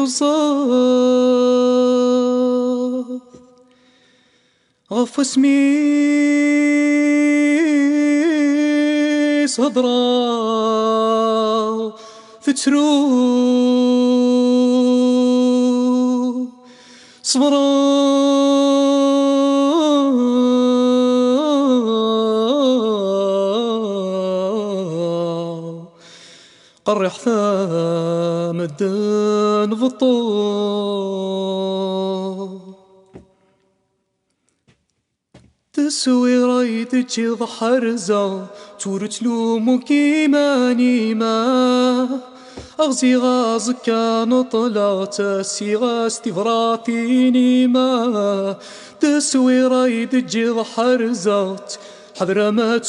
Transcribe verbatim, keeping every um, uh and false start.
Ẓẓaɣ ɣef wasmi s-hedreɣ tettru. Ṣebreɣ qerriḥet medden beṭṭu. Taswira i d-teǧǧiḍ ḥerzeɣ, tura ttlumu-k iman-ima. Aɣziɣ aẓekka neṭleɣ, ttasiɣ-as tibratin-ima. Taswira i d-teǧǧiḍ ḥerzeɣ-tt, ḥader ama